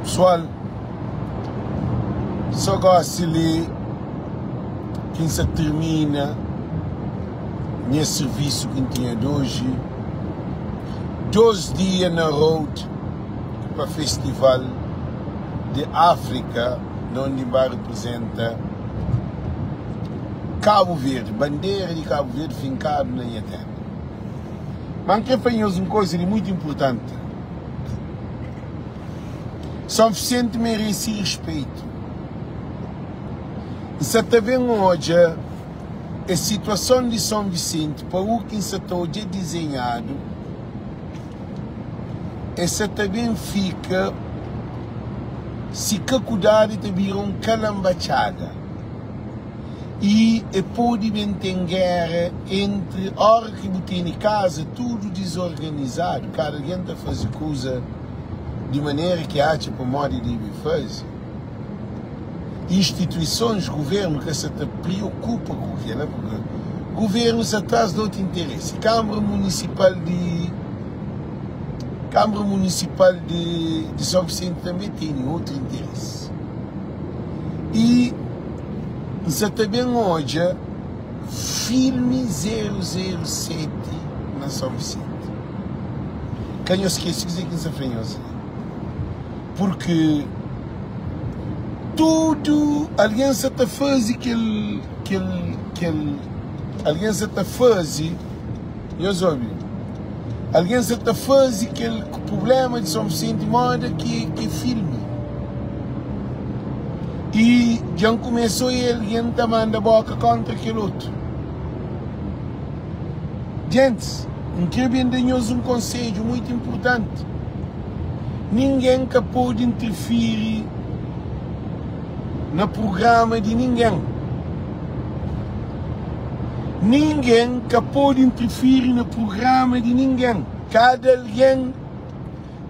Pessoal, só gosi li ki N sa tirmina nha sirvisu ki N tinha di oji. 2 dia na road pa festival di Áfrika na undi N ba riprizenta Kabu Verdi, bandera di Kabu Verdi finkadu na nha tenda. Ma N kre fla nhos un koza di muitu inpurtanti. São Vicente merese respeito. N sa ta ben odja es situason di São Vicente pa u ki N sa ta odja dizenhadu, e sa ta ben fika si ka kudadu e ta bira un kalanbatxada. I e pode ben ten géra entri óra ki bu tene kaza tudu dizorganizadu, kada algen ta faze kuza di manera ki atxa pamodi e debe faze. Instituisons, guvernu ka sa ta priokupa ku kela purki guvernu sa tras di otu interesi. Kanbra Munisipal di Kanbra Munisipal di di São Visenti tanbe tene otu interesi. I N sa ta ben odja filmi 007 na São Visenti. Ka nhos skese kuzê ki N sa fla nhos li. Purki tudu algen sa ta faze kel, kel, kel, algen sa ta faze, nhos obi, algen sa ta faze kel prubléma di São Visenti moda ki é filmi. I dja N kumesa oia algen ta manda bóka kóntra kel otu. Gentis, N kre ben da nhos un konsedju muitu inpurtanti, Ningen ka pode ntirfiri na prugrama di ningen. Ningen ka pode ntirfiri na prugrama di ningen. Kada algen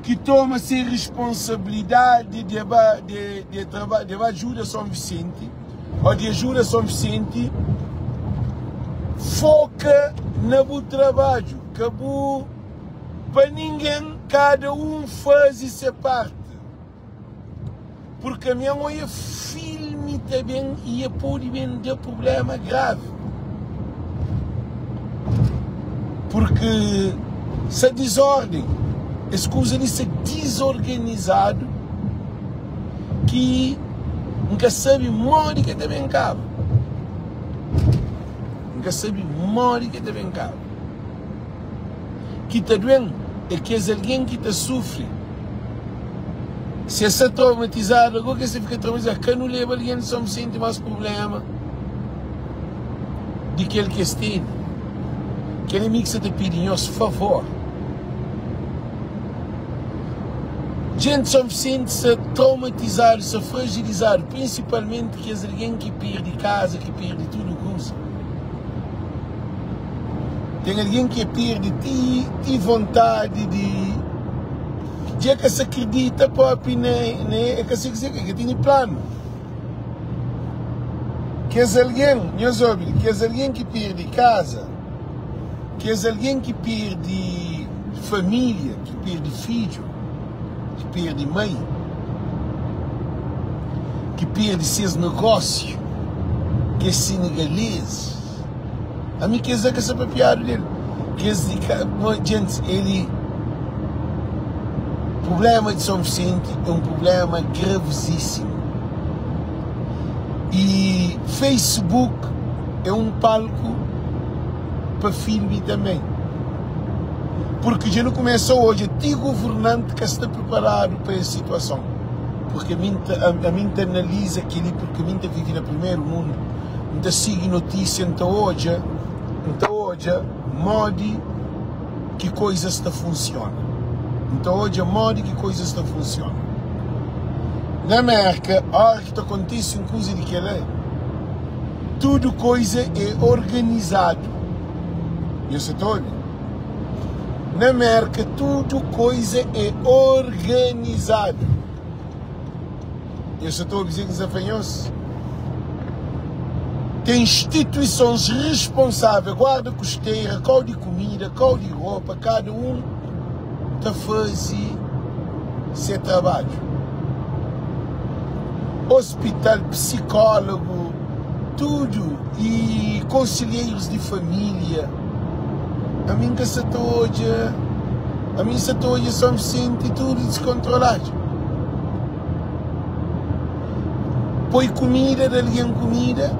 ki toma se risponsabilidadi di ba di di di ba ajuda Son Visenti ô di ajuda Son Visenti, foka na bu trabadju, ka bu pa ningen, kada un faze se parti. Purki ami N oia filmi ta ben i e pode ben da prublema gravi. Purki sa dizorden, es kuza li sa dizorganizadu ki N ka sabe modi ki ta ben kaba. N ka sabe modi ki ta ben kaba. Ki ta duen é kes algen ki ta sufri. Si es sta traumatizadu, ago ki es ta fika traumatizadu. Ka nu leba algen di Son Visenti más prubléma di kel ki es tene. Kel ami ki sta ta pidi nhos favor. Jenti di Son Visenti sta traumatizadu, sta frajilizadu, prinsipalmenti kes algen ki perde kaza, ki perde tudu kuza. Ten algen ki perde ti ti vontadi di dja ka sa kridita propi na na el ka sa kuzê ke tene planu. Kes algen, nhos obi, kes algen ki perde kaza, kes algen ki perde família, ki perde fidju, ki perde mai, ki perde ses negósiu, kes senegalezis. Ami kes la ka sa papiadu del. Kes di ka, ma djentis eli prublema di São Vicente é um prublema gravizíssimo. E Facebook é um palco pa filme também. Porque dja nu kumesa odja ti governante ka sta preparadu pa es situason. Porque ami ami nta analiza keli porque ami nta vive na primeiro mundo. N ta sigi notísia, N ta odja, N ta odja modi ki koizas ta funsiona. N ta odja modi ki koizas ta funsiona. Na Mérka, óra ki ta kontise un kuza di kel-la, tudu koiza é organizadu. Nhos sa ta obi? Na Mérka, tudu koiza é organizadu. Nhos sa ta obi kuzê ki N sta fla nhos? Ten instituisons responsável, guarda kusteira, kau di kumida, kau di ropa, kada un ta faze se trabadju. Hospital, psicólogo, tudo e conselheiros de família. Ami nka sa ta odja, ami nsa ta odja São Vicente tudo descontrolado. Poi kumida, da algen kumida.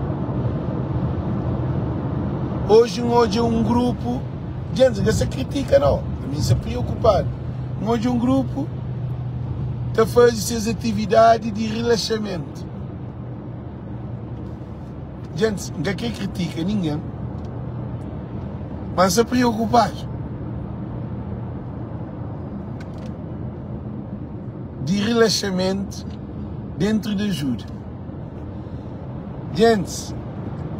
Hoje n odja um grupo, djentes nka sa critica não, ami nsa preocupado. N odja um grupo ta faze ses atividadi di relaxamentu. Djentes, N ka kre kritika ningen, ma N sta preokupadu di relaxamentu dentru di ajuda. Djentes,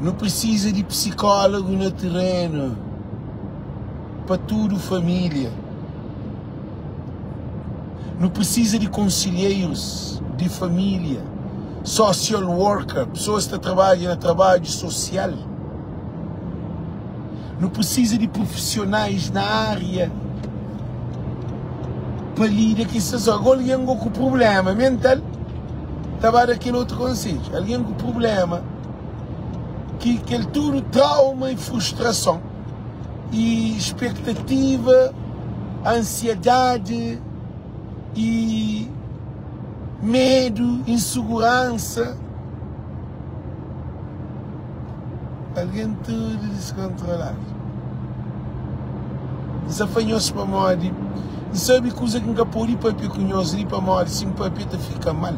nu prisiza di psikólogu na terenu pa tudu família. Nu precisa di conselheiros di família, social worker, pessoas ki ta trabadja na trabadju social. Nu precisa di profissionais na área pa lida ku es situason. Agora algen go ku problema mental ta ba da kel otu konsedju. Algen ku problema ki kel tudu trauma e frustrason. i spektativa, ansiedadi i medu, insuguransa. Algen tudu diskontroladu. N sa fla nhos pamodi N sabe kuza ki N ka pode papia ku nhos li pamodi si N papia ta fika mal.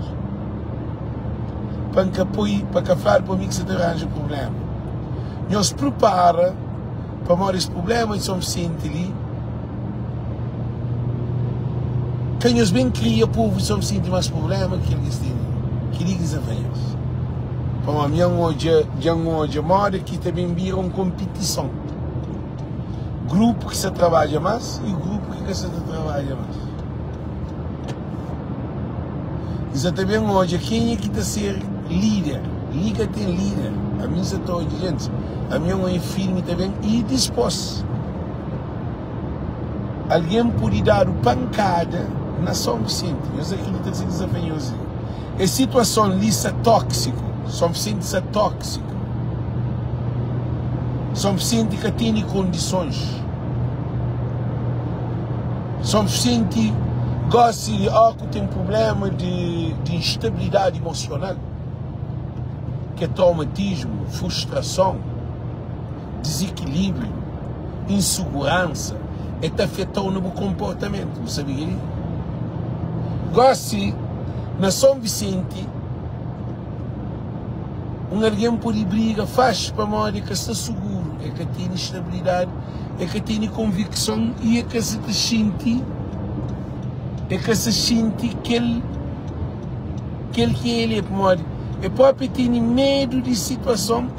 Pa N ka poi, pa ka fladu pa mi ki sa ta ranja prubléma. Nhos pripara pamodi es prubléma di Son Visenti li ka nhos ben kria povu di Son Visenti más prubléma ki kel ki es tene. Kel-li ki N sta fla nhos. Pamodi mi N odja, dja N odja modi ki ta ben bira un konpitison. Grupu ki sta trabadja más i grupu ki ka sta ta trabadja más. N sa ta ben odja kenha ki ta ser líder. Li ka ten líder. Ami N sa ta odja gentis. Ami N oja firmi ta ben i dispôs. Algen pode dadu pankada na Son Visenti. Nhos akredita si N sa fla nhos li. Es situason li sa tóksiku. Son Visenti sa tóksiku. Son Visenti ka tene kondisons. Son Visenti gosi ó ku ten prublema di instabilidadi emosional, ki é traumatismu, frustrason, dizikilibriu, insuguransa, e ta afeta-u na bu konportamentu. Bu sabe kel-li? Gosi, na Son Visenti, un algen pode briga faxi pamodi el ka sta suguru, el ka tene stabilidadi. E ka tene konvikson i e ka sa ta xinti, e ka sa xinti kel kel ki el é, pamodi e propi tene medu di situason,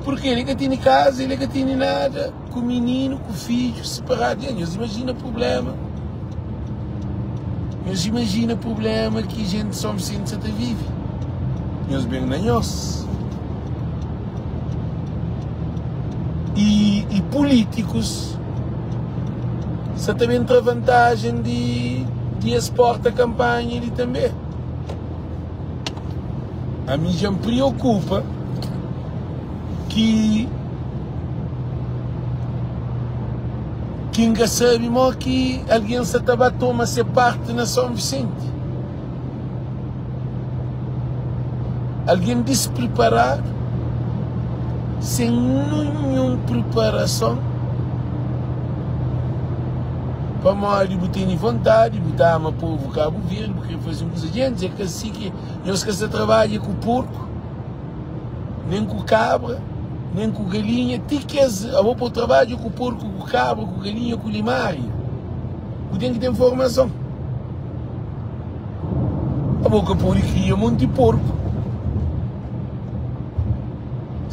purke el ka tene kaza, el ka tene nada, ku mininu, ku fidju, siparadu di el. Nhos imajina prublema, nhos imajina prublema ki jenti di Son Visenti sa ta vivi. Nhos ben na nhos. I pulítikus sa ta ben tra vantajen di es porta kanpanha li tanbe. Ami dja N priokupa ki ki N ka sabe mo ki algen sa ta ba toma se parti na Son Visenti. Algen dispriparadu, sen ninhun priparason, pamodi bu tene vontadi, bu ta ama povu Kabu Verdi, bu kre faze un kuza. Gentis, é ka si ki nhos ka sta trabadja ku porku, nen ku kabra, nen ku galinha, ti kes, abo pa bu trabadja ku porku, ku kabra, ku galinha, ku limária, bu ten ki ten formason. Abo ka pode kria monti porku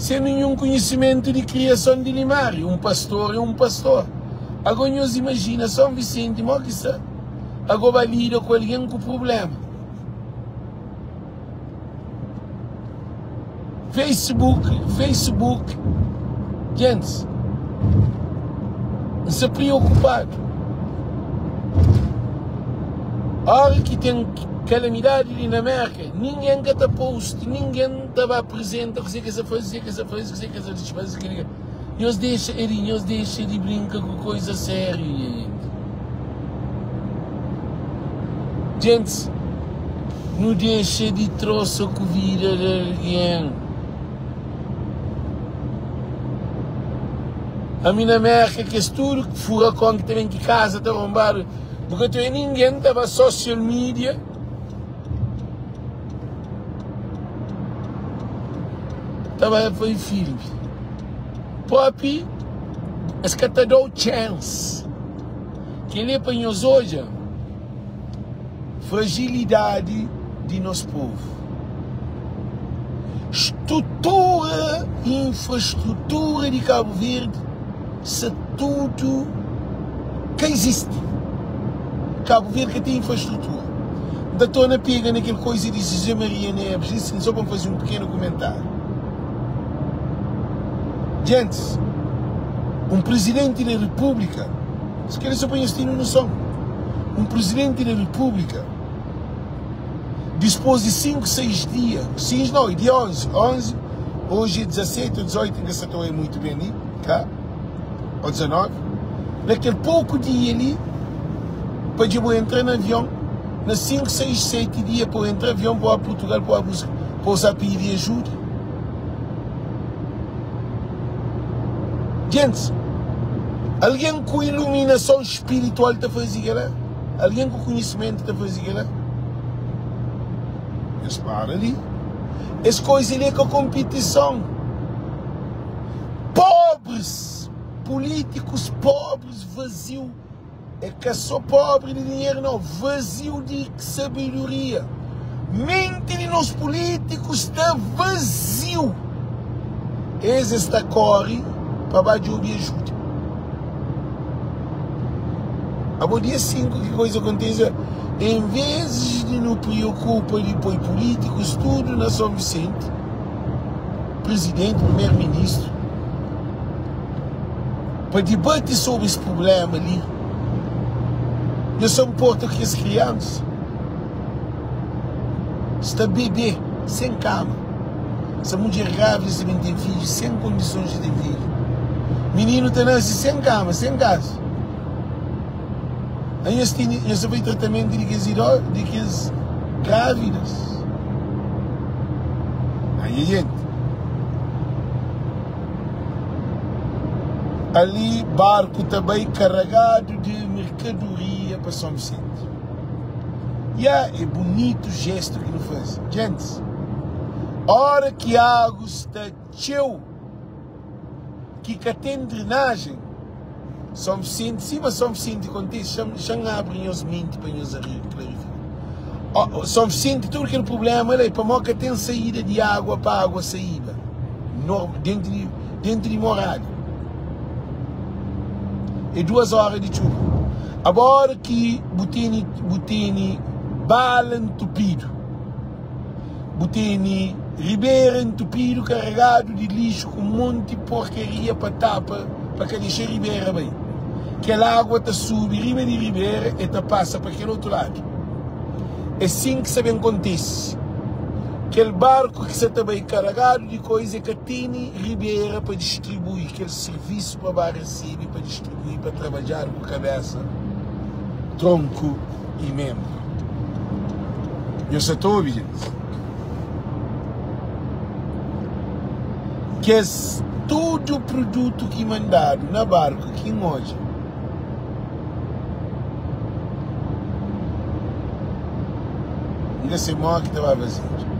sen ninhun konhisimentu di kriason di limária. Un pastor é un pastor. Ago nhos imajina Son Visenti mo ki sta ago ba lida ku algen ku prubléma. Facebook, Facebook, gentis, N sta preokupadu. Ora ki ten kalamidadi li na Merka, ningen ka ta post, ningen ta ba aprizenta kuzê ki es ta faze, kuzê ki es ta faze, kuzê ki es ta disfaze, kuzê ki. Nhos dexa eri, nhos dexa di brinka ku koisa sériu, nha jenti. Gentis, nu dexa di trosa ku vida di algen. Ami na Merka, kes tudu furakon ki ta ben ki kaza ta ronbadu. Bu ka ta obi ningen ta ba social media ta ba fai filme. Propi es ka ta dau chance. Keli é pa nhos odja fragilidadi di nos povu. Strutura, infrastrutura di Cabo Verde Sa tudu ka izisti. Kabu Verdi ka ten infrastrutura. N ta torna pega na kel koiza di José Maria Neves li sin, so pa N faze un pikenu kumentariu. Gentis, un prizidenti di Repúblika, si kel-li so pa nhos tene noson, un prizidenti di Repúblika, dispôs di 5, 6 dia, 6 nau, é dia 11, 11, oji é 17 ou 18, N ka sa ta oia muitu ben li. ka ô 19 na kel poku dia li pa dja bu entra na avion na 5, 6, 7 dia pa bu entra avion pa bu ba Portugal pa bu ba buska pa bu sa pidi ajuda gentis algen ku iluminason spiritual ta faze kela algen ku konhisimentu ta faze kela es para li es koiza li é ka konpitison. Pobres, políticos pobres vazio é ka só pobre di dinheiro não, vazio di sabedoria. Mente di nos políticos sta vazio. Es es ta corre pa ba djobe ajuda. Abo dia 5 ki coisa acontece, em vez di nu preocupa di poi políticos tudo na São Vicente, Presidenti, Primeru Ministru, pa dibati sobri es prubléma li. Nhos ta nporta ku kes kriansa sta bebe sen kama, sa mudjer grávida sta ben ten fidju sen kondisons di ten fidju, mininu ta nase sen kama, sen kaza. Nhos tene, nhos ta fai tratamentu di kes ido, di kes grávidas. Ai gente. Ali barku ta bai karagadu di merkadoria pa São Vicente. Ya, é bunitu jestu ki nu faze. Gentis, ora ki agu sta txeu, ki ka ten drenajen, São Vicente, sima São Vicente kontise, xa, xa N abri nhos menti pa nhos klarifika. Ó, São Vicente, tudu kel prubléma la é pamodi ka ten saída di agua pa agua saíba nor, dentu di, dentu di morada. É duas óra di txuba. Agora ki bu tene, bu tene bala ntupidu. Bu tene ribera entupidu karegadu di lixu ku monti porkaria pa tapa pa ka dexa ribera bai. Kel agua ta subi riba di ribera e ta pasa pa kel otu ladu. É sin ki sa ben kontise. Kel barku ki sa ta bai karagadu di koiza e ka tene ribera pa distribui kel sirvisu pa ba resebe pa distribui pa trabadjadu ku kabesa, tronku i menbru. Nhos sa ta obi, gentis? Kes tudu produtu ki mandadu na barku ki N odja, N ka se modi ki ta ba fazedu.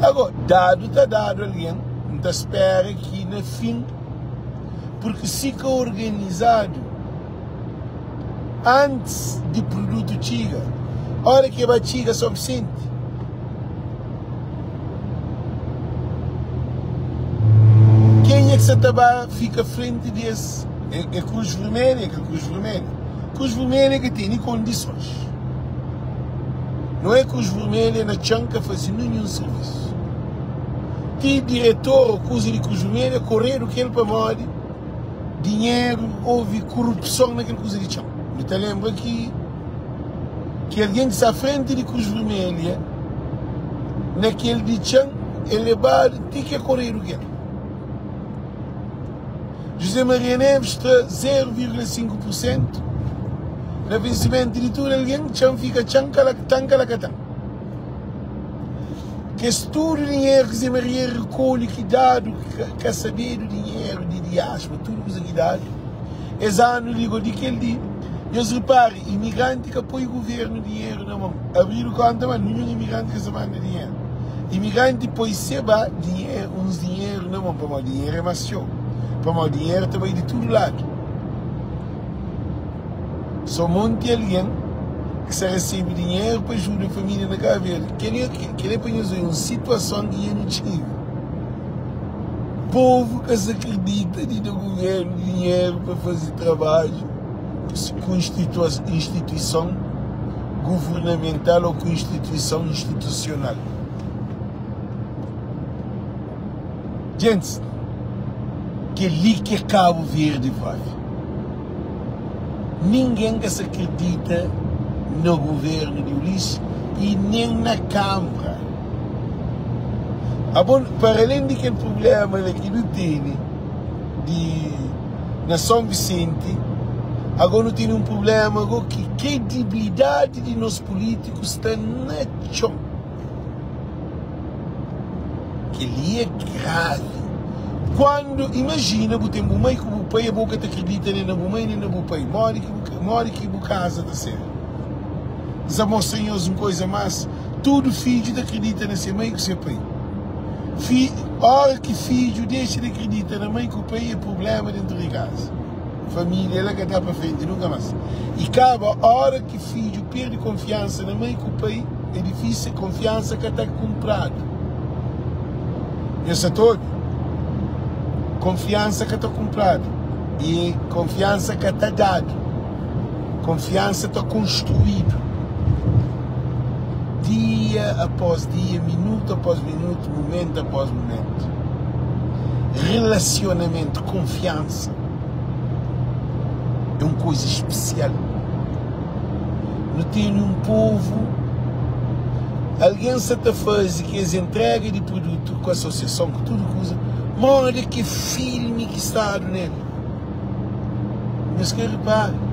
Ago, dadu ta dadu algen, N ta spera ki na fin, purki si ka organizadu, antis di produtu txiga. Ora ki e ba txiga São Vicente, kenha ki sa ta ba fika frenti di es? É Cruz Vermelha? É ka Cruz Vermelha. Cruz Vermelha ka tene kondisons. Não é Cruz Vermelha na txan ka faze ninhun sirvisu. Ti diretor ou kuza di Cruz Vermelha koredu kel pamodi dinheru, houve korupson na kel kuza di txon. Nu ta lenbra ki. Ki algen ki sta frenti di Krus Vermelha na kel di txan e lebadu ti ki e koredu ku el. José Maria Neves tra 0,5 pur sentu na vensimentu di tudu algen, txan fika txan tan kalakatan. Kes tudu dinheru ki Zé Maria rekolhe ki dadu ka sabedu dinheru di diáspora, tudu kuza ki dadu, es anu li go di kel di, nhos ripara imigranti ka poi guvernu dinheru na mon, abridu konta ma ninhun imigranti ka sa manda dinheru, imigranti poi se ba dinheru uns dinheru na mon pamodi dinheru é mas txeu, pamodi dinheru ta bai di tudu ladu. So monti algen ki sa resebe dinheru pa ajuda família na Kabu Verdi. Kel-li kel-li é pa nhos obi un situason ki dja nu txiga. Povu ka sa kridita di da guvernu dinheru pa faze trabadju ku instituison guvernamental ô ku instituison institusional. Gentis, kel-li ki é Kabu Verdi propi. Ningen ka sa kridita na guvernu di Ulisses i nen na Kanbra. Abo, para alen di kel prublema la ki nu tene di na Son Visenti, ago nu tene un prublema ago ki kredibilidadi di nos pulitikus sta na txon. Kel-li é gravi. Kuandu, imajina bu ten bu mai ku bu pai, abo ka ta kridita nen na bu mai nen na bu pai, modi ki bu, modi ki bu kaza ta ser? N sa mostra nhos un koza más, tudu fidju ta kridita na se mai ku se pai. Fi, óra ki fidju dexa di kridita na mai ku pai é prubléma dentu di kaza. Família la ka ta pa frenti nunka más. I kaba óra ki fidju perde konfiansa na mai ku pai, é difísil, konfiansa ka ta kunpradu. Nhos sa ta obi? Konfiansa ka ta kunpradu i konfiansa ka ta dadu. Konfiansa ta konstruídu dia após dia, minutu após minutu, mumentu após mumentu. Relasionamentu, konfiansa é un kuza spesial. Nu tene un povu, algen sa ta faze kes entrega di produtu ku asosiason, ku tudu kuza, modi ki filmi ki stadu nel. Nhos ka ripara?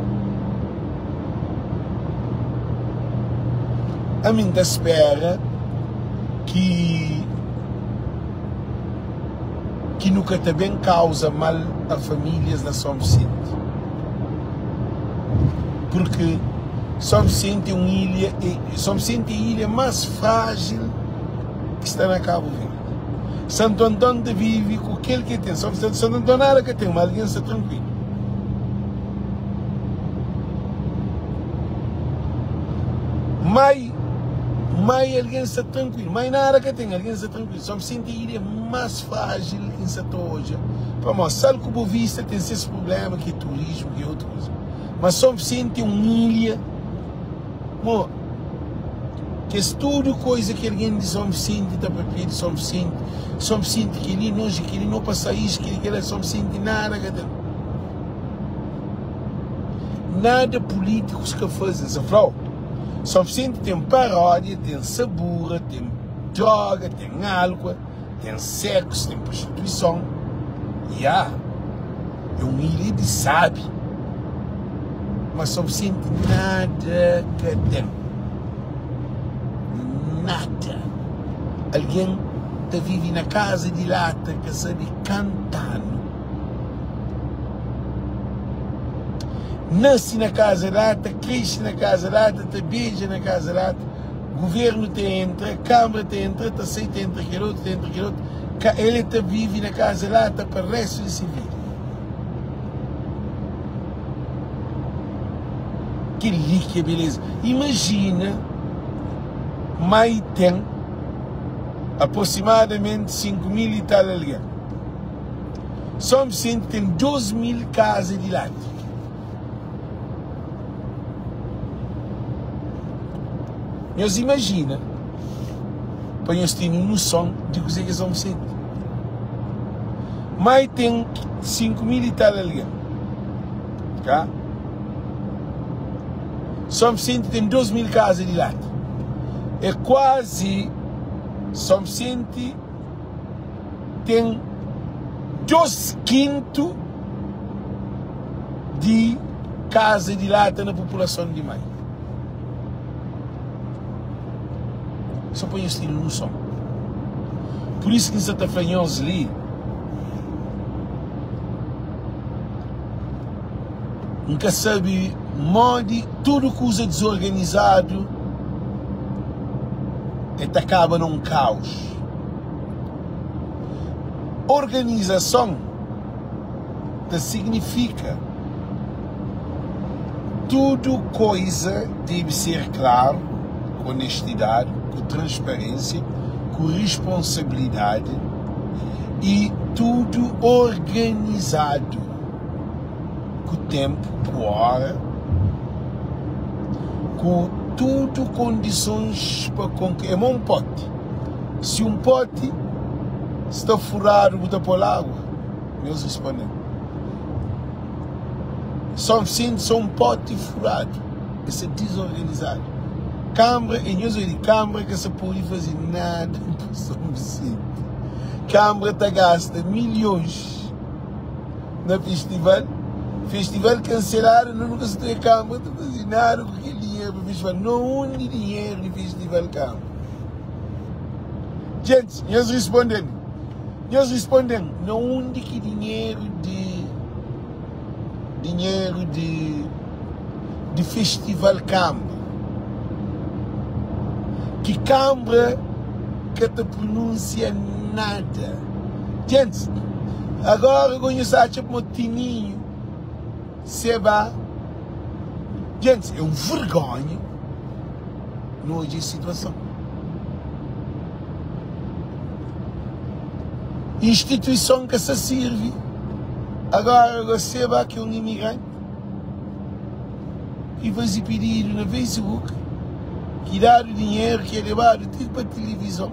Ami N ta spera ki ki nu ka ta ben kauza mal a famílias na São Vicente. Purki São Vicente é un ilha, São Vicente é ilha más frájil ki sta na Kabu Verdi. Santu Anton ta vive ku kel ki el ten. Santu Anton nada ka ten, ma algen sta trankuilu. Mai, mai algen sta trankuilu. Mai nada ka ten, algen sta trankuilu. São Vicente é ilha más frájil ki N sa ta odja. Pamodi Sal ku Boa Vista ten ses prubléma ki é turismu, ki é otu kuza. Ma São Vicente é un ilha. Mo, kes tudu koiza ki algen di Son Visenti ta papia di Son Visenti, Son Visenti kel-li, nos é kel-li, no pa sa is, kel-li, kel-la, Son Visenti nada ka ten. Nada pulítikus ka faze. N sa fla-u, Son Visenti ten paródia, ten sabura, ten droga, ten álkua. Ten sexo, ten prostituison Ya, é un ilha di sabi Ma São Vicente nada ka ten Nada Algen ta vive na kaza di lata ka sabe kanta anu Nase na kaza di lata, kresce na kaza di lata, ta beja na kaza di lata Governo ta entra, Câmara ta entra, ta sai, ta entra kel otu, ta entra kel otu, ka el e ta vive na casa la ta pa resto di se vida. Kel li ki é beleza. Imagina mai ten aproximadamente 5 mil e tal algen. São Vicente ten 2 mil casa di lata. Nhos imajina pa nhos tene un noson di kuzê ki es ómi senti. Má e ten 5 mil i tal algen, ka? São Vicente tem 2 mil kaza di lata. É kuazi São Vicente ten 2 kintu di kaza di lata na populason di Maio. Só pa nhos ten noson. Pur isu ki N sa ta fla nhos li, N ka sabe modi tudu kuza dizorganizadu e ta kaba na un kaus. Organizason ta signifika tudu koiza debe ser klaru, ku onestidadi, ku transparênsia, ku risponsabilidadi y tudu organizadu ku ténpu, ku óra, ku tudu kondisons pa konke. É ma un póti. Si un póti sta furadu bu ta pô-l agu? Nhos responde-m, São Vicente só un póti furadu, el sta dizorganizadu. Kanbra, e nhos obi, kanbra ka sa pode faze nada pa São Vicente. Kanbra ta gasta milhons na festival, festival kanseladu, nu ka sa ta obi kanbra ta faze nada ku kel dinheru pa festival. Na undi dinheru di festival kanbra? Gentis, nhos responde-m. Nhos responde-m, na undi ki dinheru di dinheru di di festival kanbra? Ki kanbra ka ta prununsia nada. Gentis, agora go nhos atxa pamo Tininho Seba. Gentis, é un vergonha nu odja es situason. Instituison ka sa sirvi. Agora go Seba ki é un imigranti ki faze pididu na Facebook ki dadu dinheru ki é lebadu ti pa tilivizon.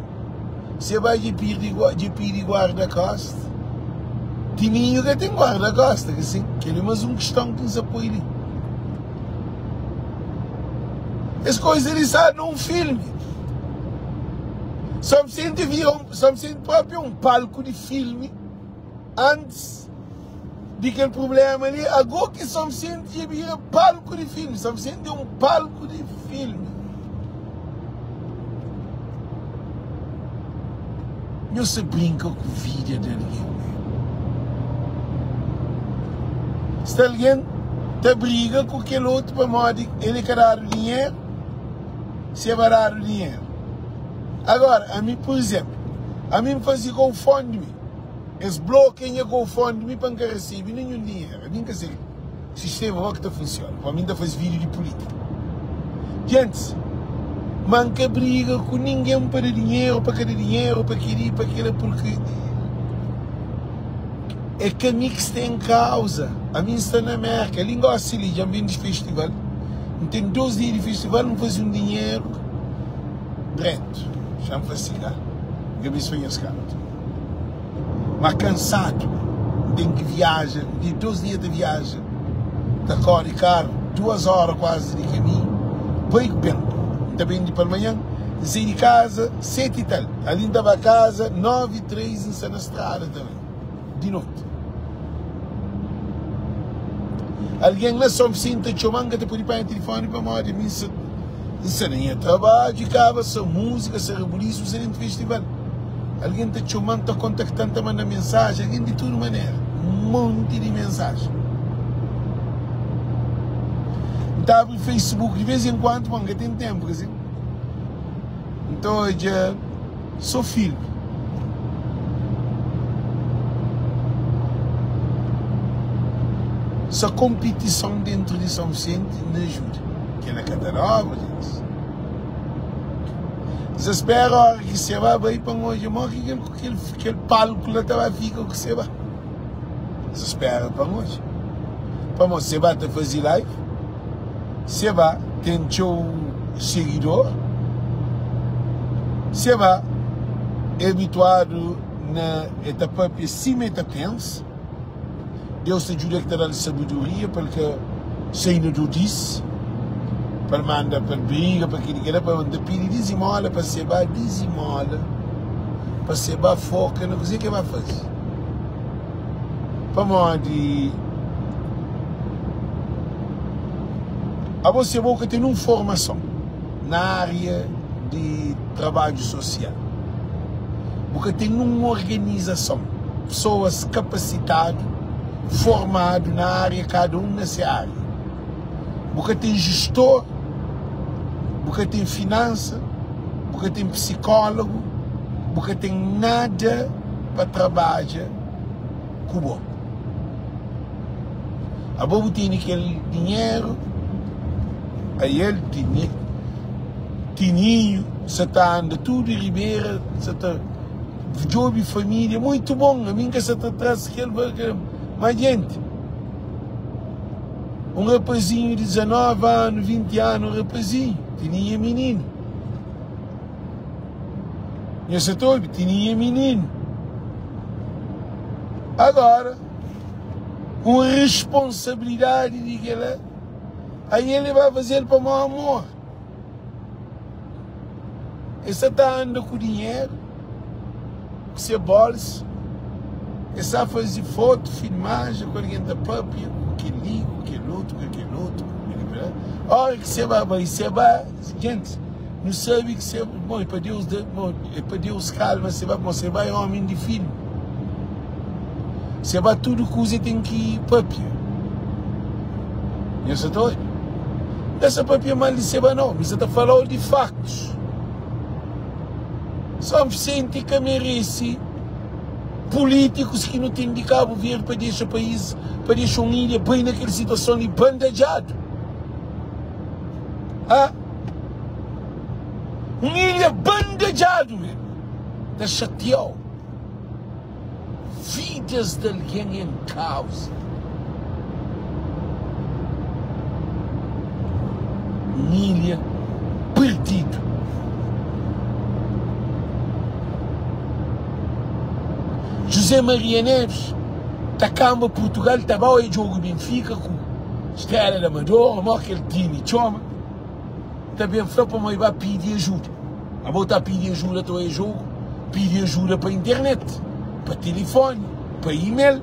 Seba dja pirdi dja pidi guarda-kosta. Tininho ka ten guarda-kosta ka sin? Kel-li mas un kiston ki N sa poi li. Es koiza li sa na un filmi. São Vicente vira un, São Vicente propi é un palku di filmi antis di kel prublema li. Ago ki São Vicente dja bira palku di filmi. São Vicente é un palku di filmi. Nhos sa brinka ku vida di algen mé. Sta algen ta briga ku kel otu pamodi el ka dadu dinheru, si e ba dadu dinheru. Agora, ami pur izemplu, ami N faze GoFundMe, es blokia nha GoFundMe pa N ka resebe ninhun dinheru. Ami N ka sai. Sistema bo ki ta funciona pa mi nta fazi video di politica Gentis ma nka briga ku ninguem pa da dinheiro pa ka da dinheiro pa keli pa kela porque é ka mi ki sta em causa ami nsta na Merca li ngosi li djam bem di festival ntem 2 dia di festival nfazi um dinheiro dreto xa nfla si ka nka misti pa nhos kantu. Ma kansadu N ten ki viaja N ten 2 dia ta viaja Ta kori karu 2 ora kuazi di kaminhu Bai ku ben N ta ben di palmanhan N sai di kaza 7 i tal Ali N ta ba kaza 9 i 3 N sta na strada ta bai Di noti Algen la Son Visenti ta txoma-m N ka ta pode panha tilifoni pamodi mi N sta N sta na nha trabadju i kaba sa múzika, sa rebulisu, sa dentu festival. Algen ta txoma-m, ta kontakta-m, ta manda mensaji, algen di tudu manera, un monti di mensaji. N ta abri Facebook di vez en kuantu, ma N ka ten tenpu, ka si? N ta odja so filmi. Sa konpitison dentru di São Vicente na ajuda. Kela ka ta da obra, gentis. Dizespera ora ki Seba bai pa N odja mo ki kel kel kel palku la ta ba fika ku Seba. Dizespera pa N odja. Pamo Seba ta faze live, Seba ten txeu seguidor, Seba é habituadu na e ta papia sima e ta pensa. Deus ta djuda-l ta da-l sabedoria pa el ka sai na dodisi. Pa el manda pa el briga pa kel-li kel-la pa N ta pidi dizimóla pa Seba dizimóla pa Seba foka na kuzê ki el ba faze pamodi abo Seba bu ka ten un formason na ária di trabadju sosial bu ka ten un organizason pesoas kapasitadu formadu na ária kada un na se ária. Bu ka ten jistor, bu ka ten finansa, bu ka ten psikólogu, bu ka ten nada pa trabadja ku bo. Abo bu tene kel dinheru, ael tene, Tininhu sa ta anda tudu ribera sa ta djobe família, muitu bon, ami N ka sa ta tras kel, ma jenti. Un rapazinhu di 19 anu, 20 anu, un rapazinhu, Tininha é mininu. Nha sa ta obi? Tininha é mininu. Agora, un responsabilidadi di kel-la, aí ele ba faze-l pamó amor. El sa ta anda ku dinheru, ku se bolsu, el sa faze fotu, filmajen ku algen ta papia ku kel-li, ku kel otu, ku kel otu, ku kel-li. Óra ki se ba bai, se ba, gentis, nu sabe ki se, bon, é pa Deus da, bon, é pa Deus kalma se ba, bon, se ba é ómi di filmi. Se ba tudu kuza el ten ki papia. Nhos sa ta obi? N ka sta papia mal di Seba nau, mi sta ta falau di faktus. São Vicente ka merese pulítikus ki nu ten di Kabu Verdi pa dexa país, pa dexa un ilha bai na kel situason li bandadjadu. Ha? Un ilha bandadjadu mesmu, ta xatiau. Vidas di algen en kauza. Un ilha perdidu. José Maria Neves ta kanba Purtugal ta ba oia djogu Benfica ku Estrela da Amadora, mo kel timi txoma, ta ben fla pamo e ba pidi ajuda. Abo ta pidi ajuda ta oia jogo, pidi ajuda pa internet, pa telefone, pa email.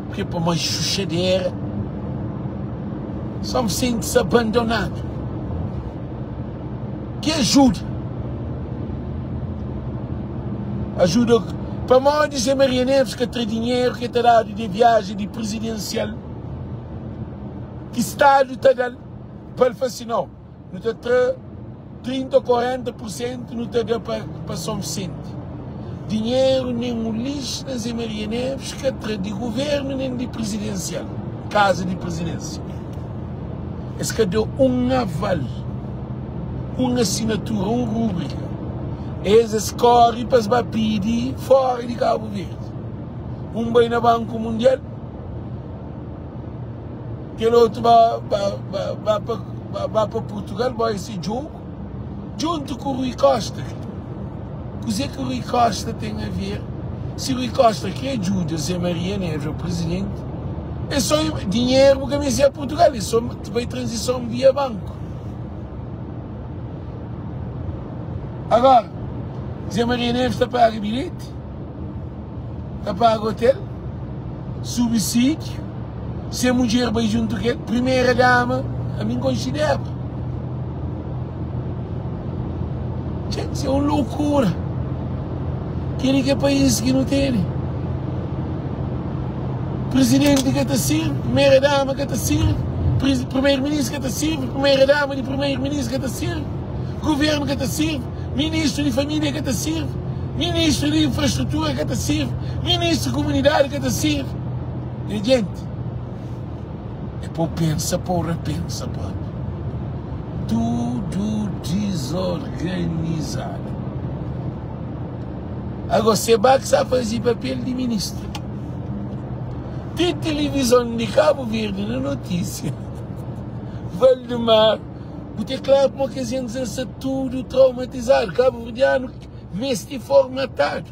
Porque pa uma xuxadera, São Vicente se abandonado. Que ajuda? Ajuda pamodi Zé Maria Neves ka tra dinheiro que ta dadu de viagem de presidencial que Estado ta dal pa el fla si nau nu ta tra 30 ou 40 por cento nu ta da pa São Vicente dinheiro nen un lixo na Zé Maria Neves ka tra di governo nen di presidencial casa di presidencia es ka da un aval un assinatura un rubrica es es corre pa es ba pidi fora di Cabo Verde un bai na Banco Mundial. Kel otu ba ba ba pa Purtugal ba ese djogu djuntu ku Rui Costa. Kuze ki Rui Costa ten a ver? Si Rui Costa kre djuda Zé Maria Neves o presidenti, é so dinheru bu ka meste a Purtugal, é so bai tranzison via banku. Agora, Zé Maria Neves ta paga bilheti? Ta paga hotel, subsídio, se mudjer bai junto ku el, primeira dama, ami n konxe Débora. Gente, é un loucura. Keli ki é país ki nu tene. Presidente ka ta sirbi, primeira dama ka ta sirbi, primeiro ministro ka ta sirbi, primeira dama di primeiro ministro ka ta sirbi, governo ka ta sirbi. Ministru di família ka ta sirvi, ministru di infrastrutura ka ta sirvi, ministru di kumunidadi ka ta sirvi. Nha jenti, é pa bu pensa pa bu rapensa propi. Tudu dizorganizadu. Agora, Seba ki sa faze papel di ministru. Ti tilivizon di Kabu Verdi na notísia, Valdemar. Bu te klaru pamo kes gentis el sta tudu traumatizadu. Kabuverdianu mesti formatadu.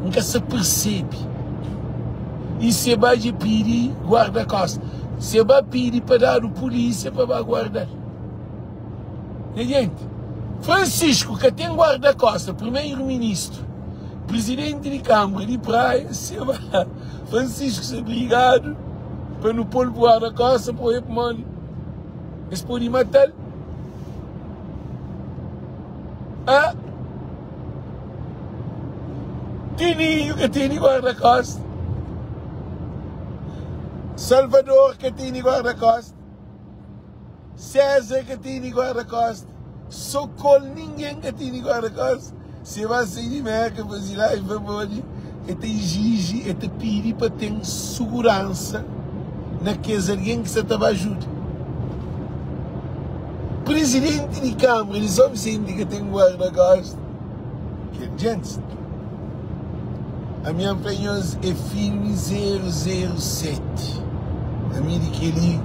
N ka sa persebe. I se ba dja pidi guarda-kosta. Se ba pidi pa dadu pulísia pa ba guarda-l. Nha jenti, Francisco ka ten guarda-kosta, primeiro-ministro, presidenti di Kâmara di Praia, se ba Francisco sta brigadu pa nu pô-l guarda-kosta pa oja pamodi es pode mata-l. Ah! Tininho ka tene guarda-kosta. Salvador ka tene guarda-kosta. César ka tene guarda-kosta. Sokol ningen ka tene guarda-kosta. Se ba sai di Merka faze live pamodi e ta exige, e ta pidi pa ten suguransa na kes algen ki sa ta ba ajuda. Presidenti di Câmara di São Vicente ka ten guarda-kosta. Kel djentis ami N fla nhos é filmi 007 ami di keli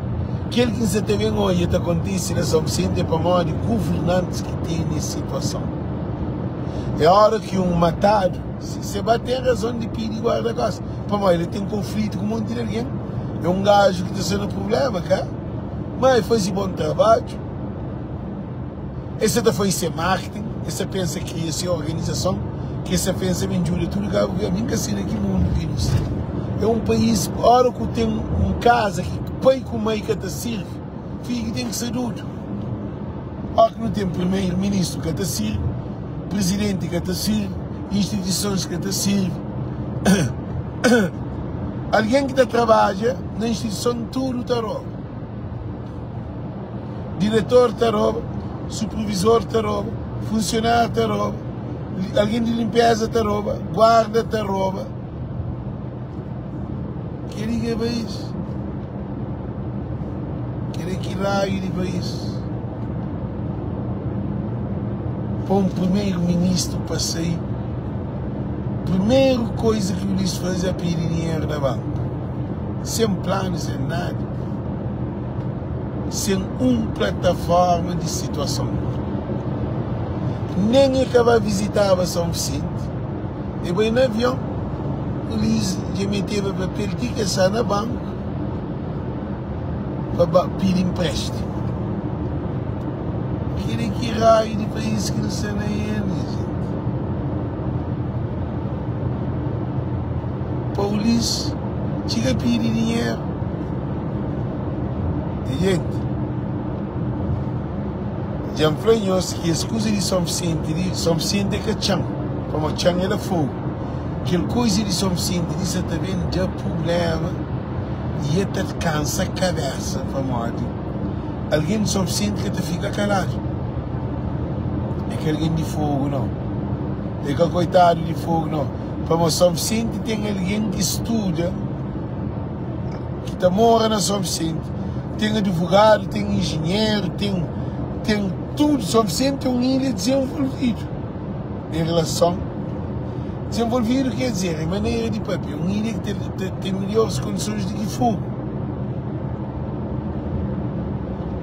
kel ki N sa ta ben odja ta kontise na São Vicente é pamodi guvernantis ki tene es situason é ora ki un matadu se ba ten razon di pidi guarda-kosta pamodi el ten konflitu ku monti di algen é un gaju ki ta sta na prublema ka ma el faze bon trabadju. Es sa ta faze se marketing, es sa pensa kria se organizason, ki es sa pensa ben djuda tudu Kabu Verdi. Mi N ka sai na ki mundu ki nu sta. É un país, ora ku ten un kaza ki pai ku mai ka ta sirbi, fidju ten ki ser dudu. Ora ki nu ten primeru ministru ka ta sirbi, prizidenti ka ta sirbi, instituisons ka ta sirbi, algen ki ta trabadja na instituison tudu ta roba. Diretor ta roba, supervisor ta roba, funsionáriu ta roba, algen di linpeza ta roba, guarda ta roba. Kel-li ki é país? Kel-li ki raiu di país? Pa un primeru-ministru pa sai, primeru koiza ki Ulisses faze é pidi dinheru na banku, sen planu, sen nada. Sen un plataforma di situason. Nen e ka ba vizitaba São Vicente, e bai na avion. Ulisses dja meteba papel ti ke sta na banku pa ba pidi empréstimo. Keli ki raiu di país ki nu sta na el, nha jenti? Pa Ulisses txiga pidi dinheru. Nha jenti, dja N fla nhos ki es kuza di Son Visenti li, Son Visenti é ka txan, pamodi txan é la fogu. Kel kuza di Son Visenti li sa ta ben da prubléma i e ta kansa kabésa, pamodi algen di Son Visenti ka ta fika kaladu. É ka algen di fogu, nau. É ka koitadu di fogu, nau. Pamodi Son Visenti ten algen ki studa. ki ta mora na São Vicente, ten advogadu, ten injinheru, ten ten tudu. São Vicente é un ilha dezenvolvidu en relason dezenvolvidu quer dizer, em manera di papia, un ilha ki ten ten melhores kondisons di ki Fogo.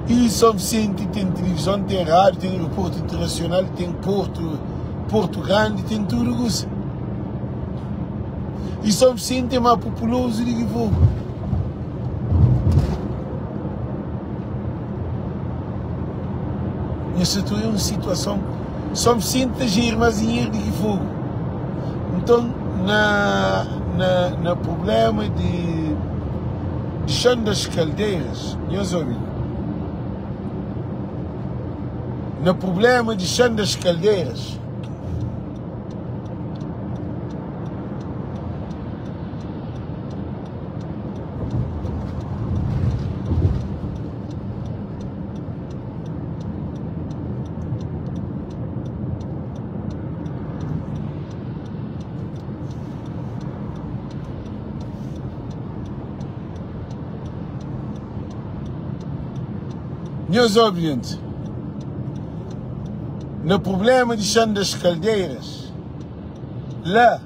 I São Vicente ten tilivizon, ten rádiu, ten aeroportu internasional, ten portu, portu grandi, ten tudu kusa. I São Vicente é má populozu di ki Fogo. Nha sta é un situason. São Vicente ta gera más dinheru di ki Fogo. Nton, na, na, na problema di, di Chão das Caldeiras, nhos obi, na problema di Chão das Caldeiras, Nhos obi, gente. Na problema di Chã das Caldeiras, la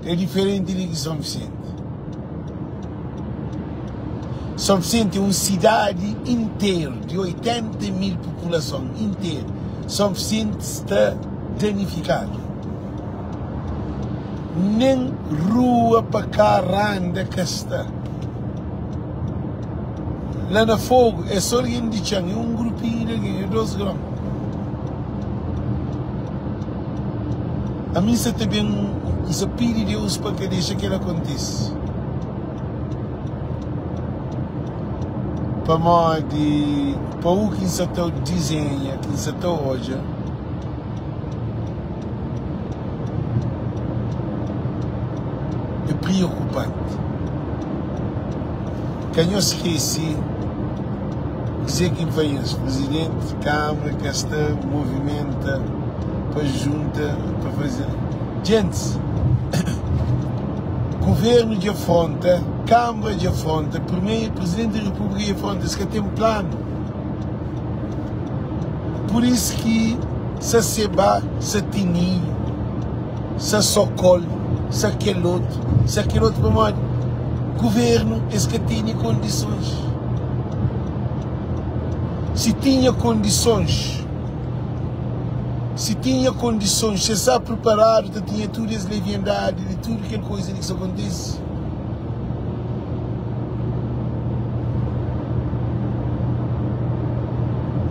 é diferenti di ki São Vicente. São Vicente é un sidadi interu di 80 mil populason interu. São Vicente sta danifikadu. Nen rua pa ka randa ka sta. La na Fogo é so algen di txan, é un grupinhu di algen, é dos gron. Ami sa ta ben, N sa pidi Deus pa ka dexa kel akontise. Pamodi pa u ki N sa ta dizenha, ki N sa ta odja. É preokupanti. Ka nhos skese kuzê ki N fla nhos, Prizidenti di Kámara ka sta movimenta pa junta pa faze. Djentis, Guvernu dja fronta, Kámara dja fronta, Prizidenti di Repúblika dja fronta, es ka ten planu. Pur isu ki sa seba, sa tininhu, sa sokol, sa kelotu, sa kelotu pamodi guvernu es ka tene kondisons. Si tinha kondisons, si tinha kondisons, si es sta priparadu ta tinha tudu es leviandadi di tudu kel koza li ki sta kontise.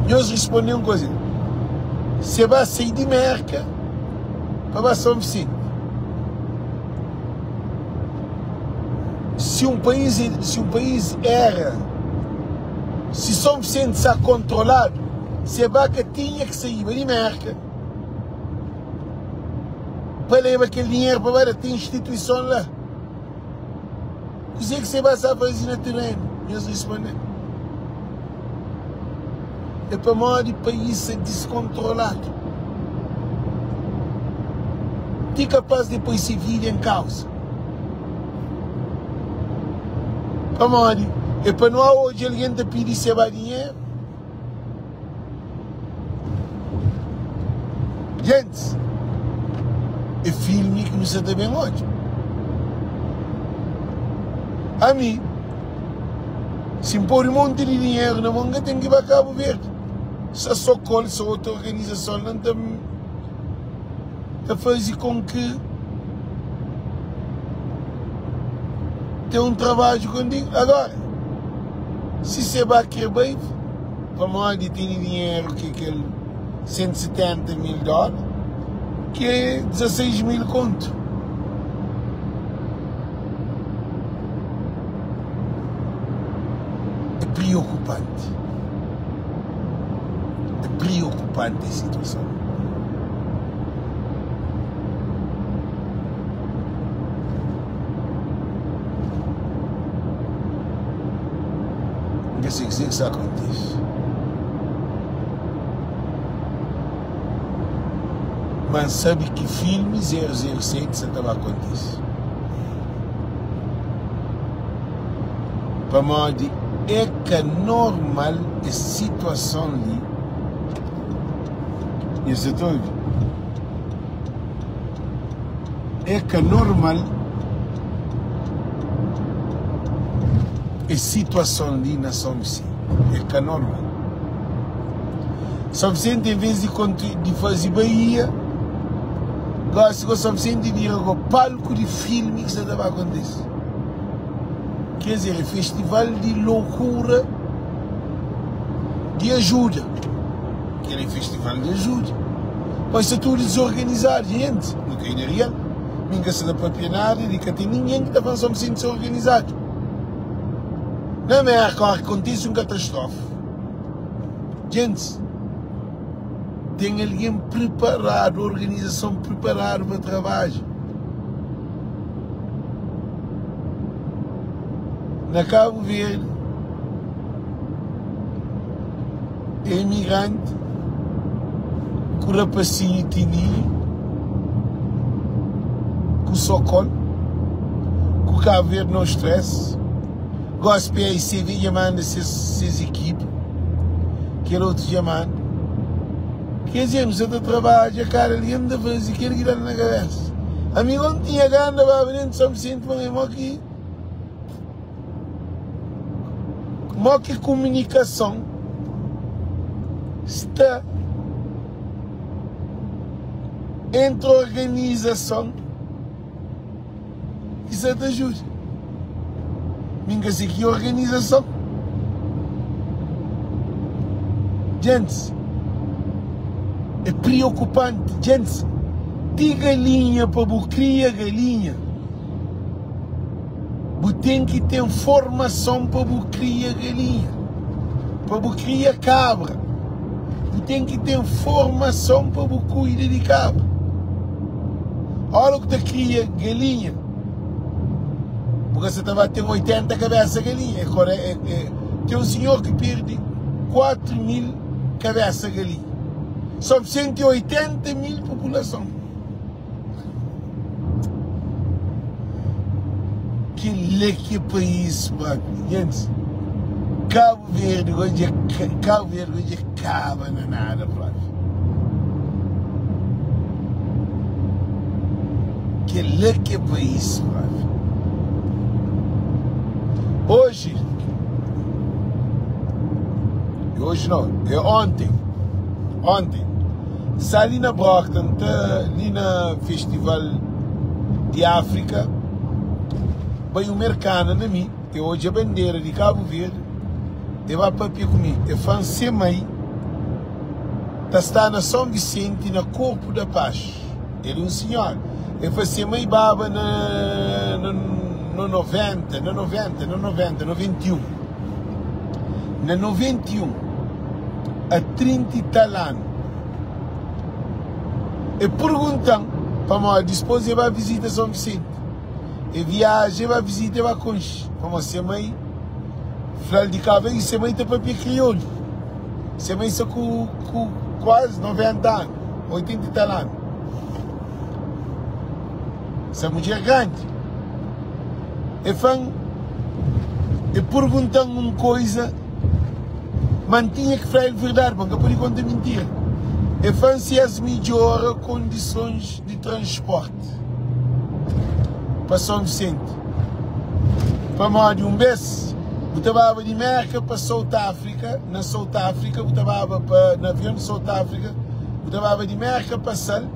Nhos responde un koza li, Se ba sai di Merka pa ba São Vicente, si un país, si un país era, si São Vicente sa kontroladu, se ba ka tinha ki saiba di Merka pa leba kel dinheru pa ba da, ten instituison la. Kuzê ki se ba sa faze na terenu? Nhos responde-m, É pamodi país sa diskontroladu. Ti kapás di poi se vida en kauza. Pamodi? É pa no odja algen ta pidi se ba dinheru? Gentis, é filmi ki nu sa ta ben odja. Ami, si N pode monti di dinheru na mon, N ka ten ki ba Kabu Verdi. Sa Sokol, sa otu organizason la, N ta ta faze kon ki ten un trabadju kontigu. Agora, si se ba kre bai. Pamodi tene dinheru ki kel 170 mil dóla, ki é 16 mil kontu. É preokupanti. É preokupanti es situason. N ka sei kuzê ki sta kontise. Ma N sabe ki filmi 007 sta ta ba kontise. Pamodi é ka normal es situason li. Nhos sa ta obi? É ka normal es situason li na São Vicente. É ka normal. São Vicente em vez di di faze Bahia, gosi go São Vicente bira go palku di filmi ki sa ta ba kontise. Ker dizer, é festival di loukura di ajuda. Kel é festival di ajuda. Mas sta tudu dizorganizadu, gente. Nu kai na real. Mi N ka sta ta papia nada di ka ten ningen ki ta fla-m São Vicente dizorganizadu. Na Merka, ora ki kontise un katastrofe, gentis, ten algen priparadu, organizason priparadu pa trabadja. Na Kabu Verdi, Imigranti ku rapasinhu tininhu ku sokol ku Cabo Verde no stress gosi PICV dja manda ses ekipa kel otu dja manda ker dizer nu sa ta trabadja kada algen ta fazi kel ki dal na kabesa ami go ntinha gana baba dentu São Vicente ma mo ki Mo ki kumunikason sta entri organizason. ki sa ta ajuda. Mi N ka se ki organizason. Djentis, é priokupanti. Djentis, ti galinha pa bu kria galinha, bu ten ki ten formason pa bu kria galinha, pa bu kria kabra, bu ten ki ten formason pa bu kuida di kabra. Ora ku ta kria galinha, bu ka sa ta ba ten 80 kabesa galinha. É kore, é, é, ten un sinhor ki perde 4 mil kabesa galinha. Só 180 mil populason. Kel-la ki é país propi. Gentis, Kabu Verdi gosi dja Kabu Verdi gosi dja kaba na nada propi. Kel-la ki é país propi. Oji, oji não, é ontem, ontem. Sa li na Brockton ta li na festival di Afrika bai un merkana na mi e odja bandera di Kabu Verdi e ba papia ku mi e flan se mai ta sta na São Vicente na Corpo da Paz el un senhora e fla se mai baba na no 90 na 90 na 90 91 na 91 a 30 i tal anu. E pergunta-m pamodi dispôs e ba vizita São Vicente. E viaja, e ba vizita, e ba konxe. Pamodi se mai fla-l di Cabo Verde, se mai ta papia kriolu. Se mai sta ku ku kuazi 90 anu, 80 i tal anu. Sa mudjer grandi. E fla-m, e pergunta-m un koiza. Ma N tinha ki fla-l verdadi, pa N ka pode konta mintira. E fla-m si es midjora kondisons di transporti pa Son Visenti. Pamodi un bes bu ta baba di Merka pa South Afrika, na South Afrika bu ta baba pa na avion di South Afrika, bu ta baba di Merka pa Sal,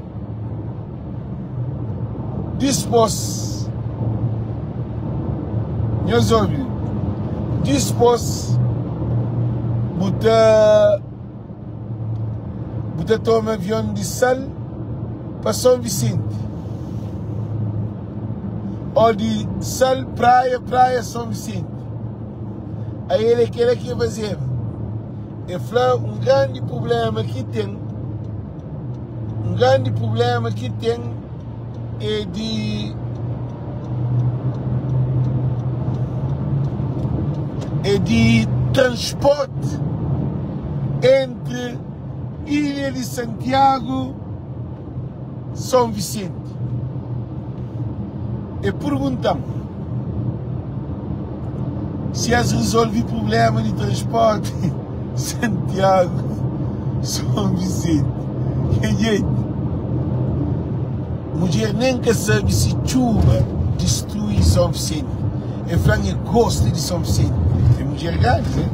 Dispôs, nhos obi, dispôs bu ta bu ta toma avion di Sal pa Son Visenti ô di Sal Praia, Praia Son Visenti. Ael é kela ki e fazeba. E fla un grandi prubléma ki ten. Un grandi prubléma ki ten é di é di transporti entri ilha di Santiagu Son Visenti. E pergunta-m si es rezolvi prubléma di transporti. Santiago, São Vicente. Nha gente, mudjer nem ka sabe si txuba distrui São Vicente. El fla-m el gosta di São Vicente. É mudjer grandi, né?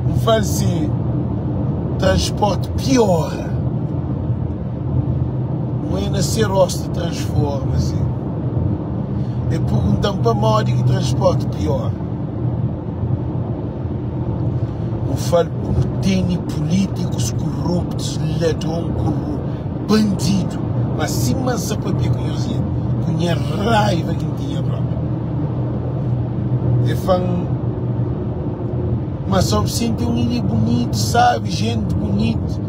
N fla-l si transporte piora, N na se rostu transforma-se. El pergunta-m pamodi ki transporte piora. Bu fal bu teni pulitikus kuruptus, ladron kuruptu, bandidu, ma sima N sa papia ku nhos nha ku nha raiva ki N tinha propi. E fla-m ma São Vicente é un ilha bunitu, sabi, jenti bunitu,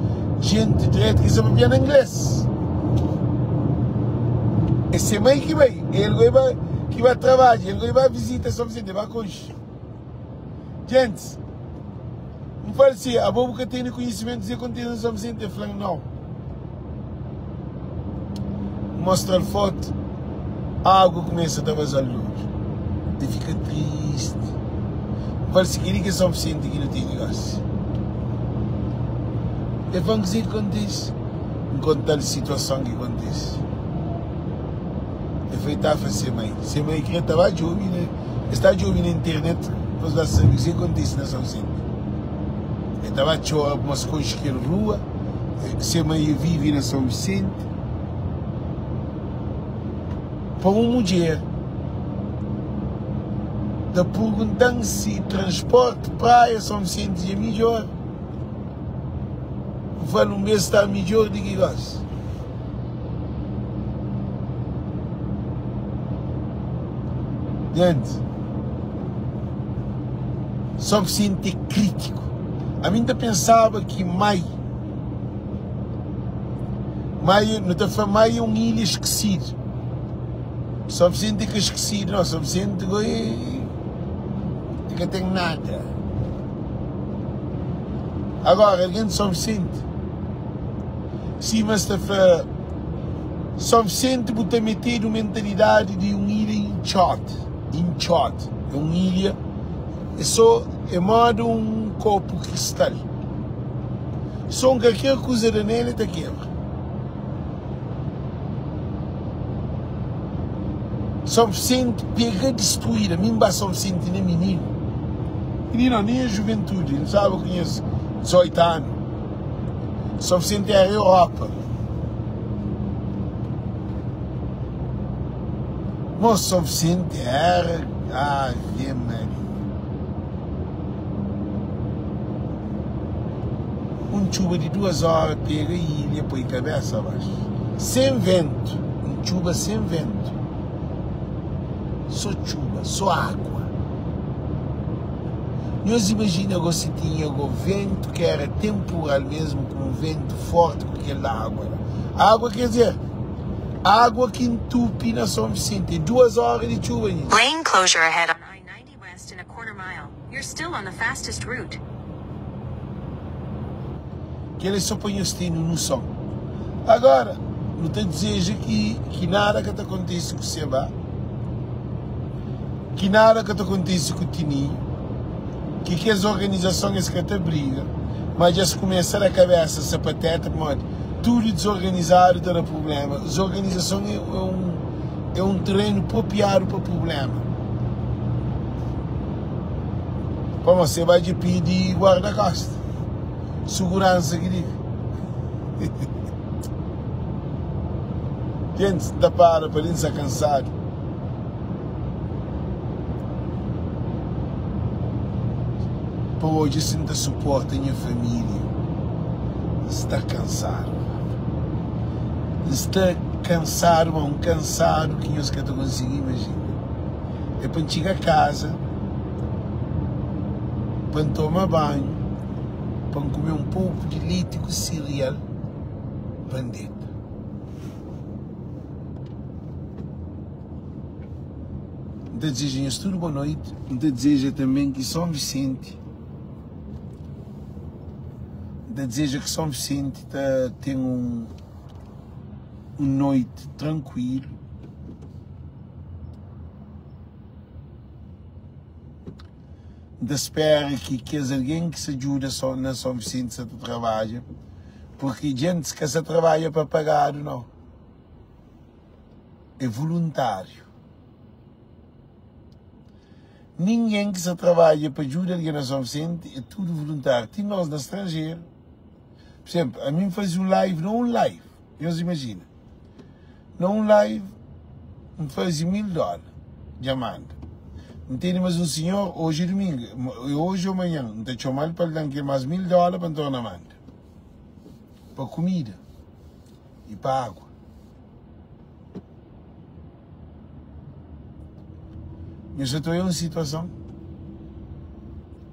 jenti dretu, ki sa papia na ingles. É se mai ki bai, el goi ba ki ba trabadja, el goi ba visita São Vicente, el ba konxe. Gentis, N fla-l si, abo bu ka tene konhisimentu di kontise na São Vicente? El fla-m, nau. N mostra-l fotu, agu kumesa ta baza-l di odju. El fika tristi. N fla-l si, kel-li ki é São Vicente ki nu tene gosi. El fla-m kuzê ki kontise. N konta-l situason ki kontise. El fla, el ta fla se mai. Se mai kre ta ba djobe na. Es ta djobe na internet pa es ba sabe kuzê ki kontise na São Vicente. El ta ba txora pamodi es konxe kel rua, se mai vive na São Vicente. Pa un mudjer ta pergunta-m si transporti Praia São Vicente dja midjor, N fla-l un bes sta midjor di ki gosi. Gente, São Vicente é crítico. Ami N ta pensaba ki Mai, Mai, nu ta fla Mai é un ilha eskesidu. São Vicente é ka eskesidu não, São Vicente go é é ka ten nada. Agora, algen di São Vicente, sima es ta fla, São Vicente bu ta metedu mentalidadi di un ilha intxóde, intxóde, é un ilha, é só, é moda un kopu kristal. Só un kalker kuza da nel el ta kebra. São Vicente pega destruída. Mi N ba São Vicente na mininu. Mininu não, nem a juventude. N staba ku nhas 18 anu. São Vicente era Europa. Mo São Vicente era. Ave Maria. Un txuba di duas óra pega ilha poi kabésa baxu. Sen ventu, un txuba sen ventu. Sô txuba, sô água. Nhos imajina go si tinha go ventu ki éra tenpural mesmu, ku un ventu fórti ku kel água la. Água ker dizer, água ki ntupi na Son Visenti. É duas óra di txuba, nhos. Lane closure ahead on I-90. West in a quarter mile, you're still on the fastest route. Kel é só pa nhos tene un noson. Agora, nu ta dizeja ki ki nada ka ta kontise ku Seba, ki nada ka ta kontise ku Tininho, ki kes organizason es ka ta briga, ma dja es kumesa da kabesa sapateta pamodi tudu dizorganizadu ta da prubléma. Dizorganizason é un. É un terenu propiadu pa prublema. Pamodi se bai dja pidi guarda-kosta, suguransa ki diga. Gentis ta para pa li, N sta kansadu. Pa odja si N ta suporta nha família. N sta kansadu. N sta kansadu, ma un kansadu ki nhos ka ta konsigi imajina. É pa N txiga kaza, pa N toma banhu, pa N kume un poku di leti ku serial, pa N deta. N ta dizeja nhos tudu boa noiti. N ta dizeja tanben ki Son Visenti, N ta dizeja ki Son Visenti ta ten un un noiti trankuilu. N ta spera ki kes algen ki sta djuda na Son Visenti sta ta trabadja, purki djentis ka sta trabadja pa pagadu nau. É voluntáriu. Ningen ki sta trabadja pa djuda algen na Son Visenti é tudu voluntáriu. Ti nos na stranjeru. Por exemplo, ami N faze un live, na un live, nhos imajina, na un live N faze 1000 dóla, dja manda. N tene mas un sinhor, oji é dumingu, oji ou manhan, N ta txoma-l pa el da-m kel mas 1000 dóla pa N torna manda. Pa kumida i pa água. Nhos sa ta oia un situason?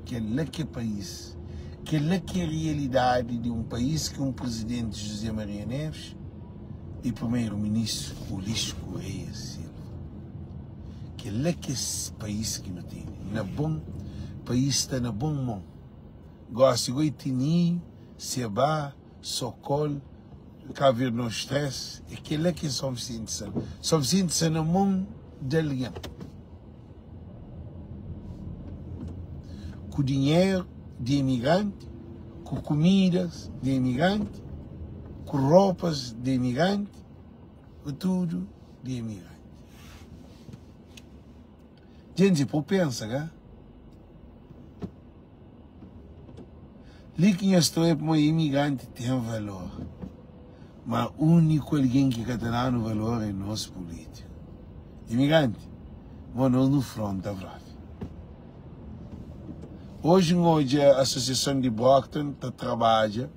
Kel-la ki é país. Kel-la ki é rialidadi di un país ki un prizidenti José Maria Neves i primeru-ministru Ulisses Correia Silva. Kel-la ki é país ki nu tene. Na bon, país sta na bon mon. Gosi goi Tininho, Seba, Sokol, Cabo Verde no stress, é kela ki São Vicente sta. São Vicente sta na mon di algen. Ku dinheru di imigranti, ku kumidas di imigranti, ku ropas di imigranti, ku tudu di imigranti. Djendje, po pensa ka? Li ki nha sta é pamodi imigranti ten valor, ma úniku algen ki ka ta da-nu valor é nos pulítiku. Imigranti, mo nos nu fronta propi. Oji N odja asosiason di Brockton ta trabadja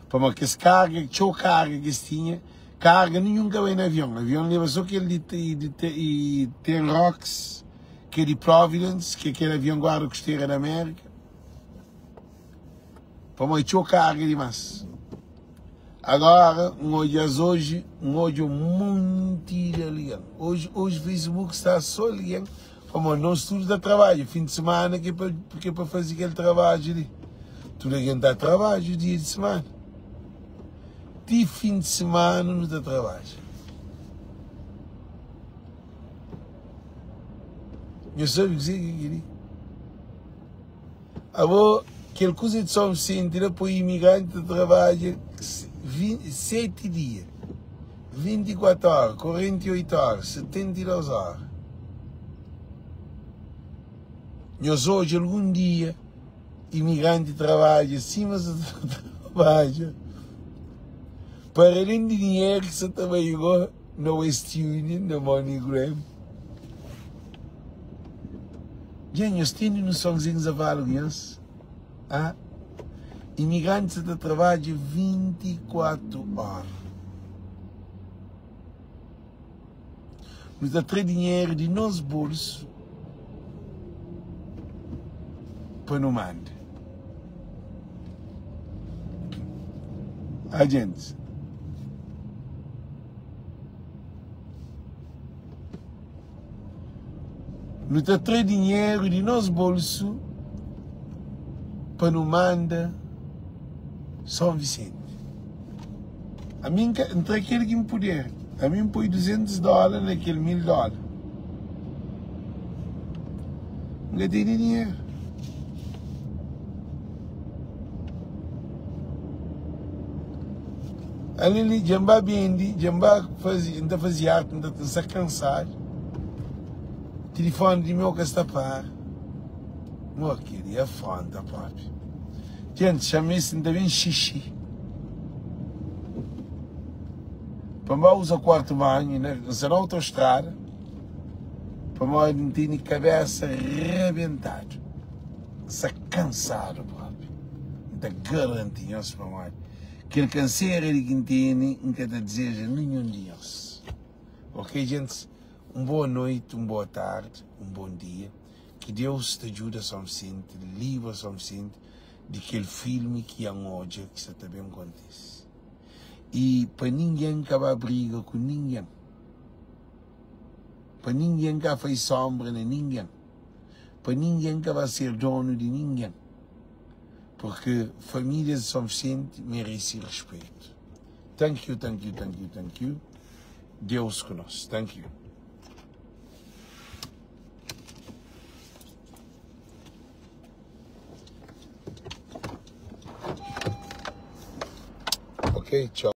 pamodi kes karga, txeu karga ki es tinha, karga ninhun ka bai na avion. Avion leba so kel di di Ten Rocks, ki é di Providence, ki é kel avion guarda kostera di Amérika. Pamodi txeu karga dimás. Agora, N odja-s oji, N odja un monti di algen. Oji, oji Facebook sta so algen, pamodi nos tudu ta trabadja. Fin di semana ki é pa, ki é pa faze kel trabadju li. Tudu algen ta trabadja dia di semana. Ti fin di semana nu ta trabadja. Nhos sabe kuzê ki é kel-li? Abo kel kuza di São Vicente la poi imigranti ta trabadja 7 dia, 24 ora, 48 ora, 72 ora. Nhos odja algun dia imigranti trabadja sima sa ta trabadja? Para alén di dinheru ki sa ta bai go na West Union, na MoneyGram. Dja nhos tene noson kuzê ki N sta fala ku nhos? Ha? Imigranti sa ta trabadja 24 óra. Nu ta tra dinheru di nos bolsu pa nu manda. Ha, gentis? Nu ta tra dinheru di nos bolsu pa nu manda São Vicente. Ami N ka, N tra kel ki N puder. Ami N poi 200 dóla na kel 1000 dóla. N ka tene dinheru. Ali li, dja N ba bendi, dja N ba faze, N ta faze arte, N ta N sta kansadu. Tilifoni di meu ka sta para. Mo kel-li é afronta propi. Djenti, xa-m si N ta ben xixi. Pa N ba uza kuartu banhu, N sta na autostrada, pamodi N tene kabesa rebentadu. N sta kansadu propi. N ta garanti nhos pamodi. Kel kansera li ki N tene, N ka ta dizeja ninhun di nhos. Ok, gentis? Un boa noiti, un boa tardi, un bon dia. Ki Deus ta djuda São Vicente, libra São Vicente di kel filmi ki N odja ki sa ta ben kontise. I pa ningen ka ba briga ku ningen. Pa ningen ka fai sonbra na ningen. Pa ningen ka ba ser donu di ningen. Porque famílias de São Vicente merece respeito. Thank you, thank you, thank you, thank you. Deus ku nós. Thank you. Ok, tchau.